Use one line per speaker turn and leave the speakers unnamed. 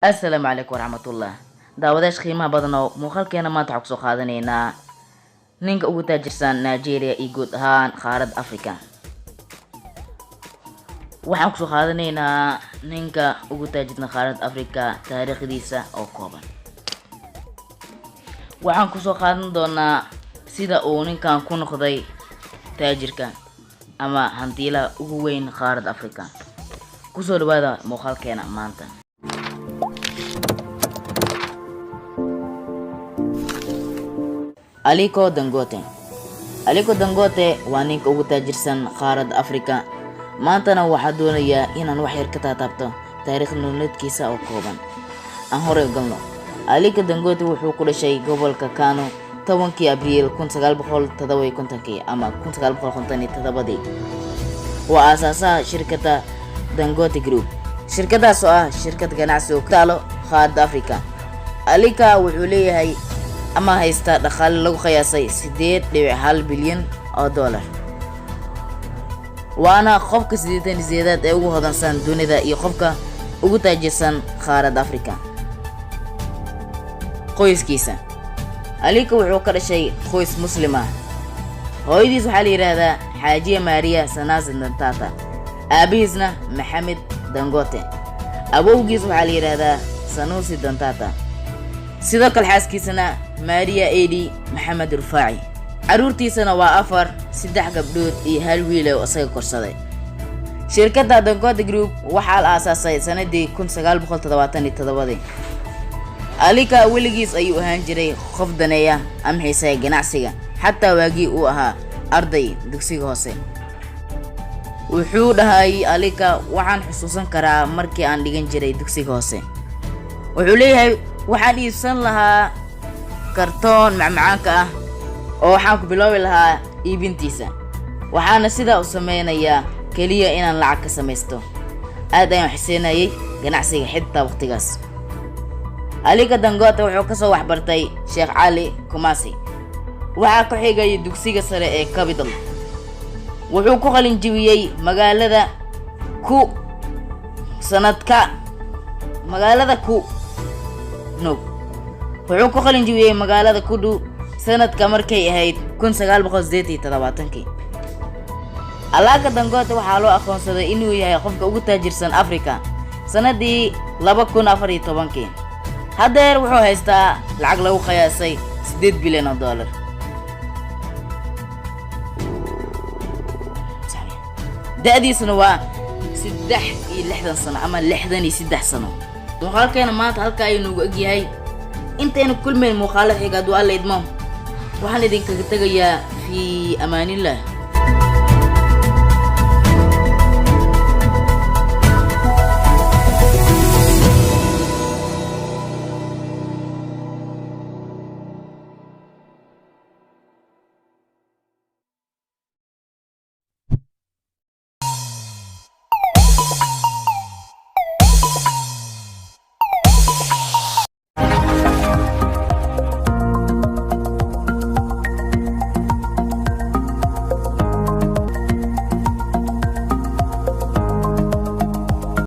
Assalaamu calaykum waraxmatullah. Daawadayaasha qiimaha badan, oo muuqaalkeena maanta waxaa kusoo qaadanaynaa ninka ugu taajirsan Nigeria iyo guud ahaan qaaradda Africa. Waxaan kusoo qaadanaynaa ninka ugu taajirsan qaaradda Africa taariikhdiisa oo kooban. Waxaan kusoo qaadan doonaa sida uu ninkan ku noqday taajirka ama hantiilaha ugu weyn qaaradda Africa. Kusoo dhawaada muuqaalkeena maanta. Aliko Dangote. Aliko Dangote waa ninka ugu taajirsan qaaradda Africa. Maantana waxaa doonayaa inaan wax yar ka taataabto taariikh nololeedkiisa oo kooban. Aan horey u galno. Aliko Dangote wuxuu ku dhashay gobolka Kano 10-kii Abriil 1957-kii ama 1957-dii. Waa aasaasaha shirkadda Dangote Group, shirkadaas oo ah shirkad ganacsi oo ku taalo qaaradda Africa. Aliko wuxuu leeyahay ama haysta dhaqaale lagu qiyaasay 8.1 bilyan oo dollar, waana qofka 88aad ee ugu hodansan dunida iyo qofka ugu taajirsan qaaradda Africa. Qoyskiisa: Aliko wuxuu ka dhashay qoys Muslim ah. Hooyadiis waxaa la yidhaahdaa Xaajiya Maariya Sanasa Dantata, aabihiisna Maxamed Dangote. Awowgiis waxaa la yidhaahdaa Sanusi Dantata, sidoo kale xaaskiisana Maariya Edi Maxamed Rufaaci. Carruurtiisana waa afar, saddex gabdhood iyo hal wiil oo isaga korsaday. Shirkadda Dangote Group waxaa la aasaasay sanadii 1977-dii. Aliko weligiis ayuu ahaan jiray qof daneeya ama xiiseeya ganacsiga, xataa waagii uu ahaa arday dugsiga hoose. Wuxuu dhahay Aliko: "Waxaan xusuusan karaa markii aan dhigan jiray dugsiga hoose." Wuxuu leeyahay: "Waxaan iibsan lahaa kartoon macmacaanka ah oo waxaan ku bilaabi lahaa iibintiisa, waxaana sidaa u sameynayaa keliya inaan lacag ka samaysto. Aad ayaan xiseynayay ganacsiga xitaa waqtigaas." Aliko Dangote wuxuu kasoo waxbartay Sheekh Cali Kumasi. Waxaa ku xigay dugsiga sare ee Capital. Wuxuu ku qalin jibiyey magaalada ku sanadka magaalada ku no wuxuu ku qalin jibiyey magaalada Kudu sanadka markay ahayd 1978-kii. Aliko Dangote waxaa loo aqoonsaday inuu yahay qofka ugu taajirsan Africa sanadii 2014-kii. Haddeer wuxuu haystaa lacag lagu qiyaasay 8 bilyan oo dollar. Da'diisuna waa 63 sano ama 63 sano. Muuqaalkeena maanta halka ayuu noogu egyahay. Intaynu kulmayn muuqaalo xiga, hadduu Alla idmo, waxaan idinkaga tegayaa fii amaanillah.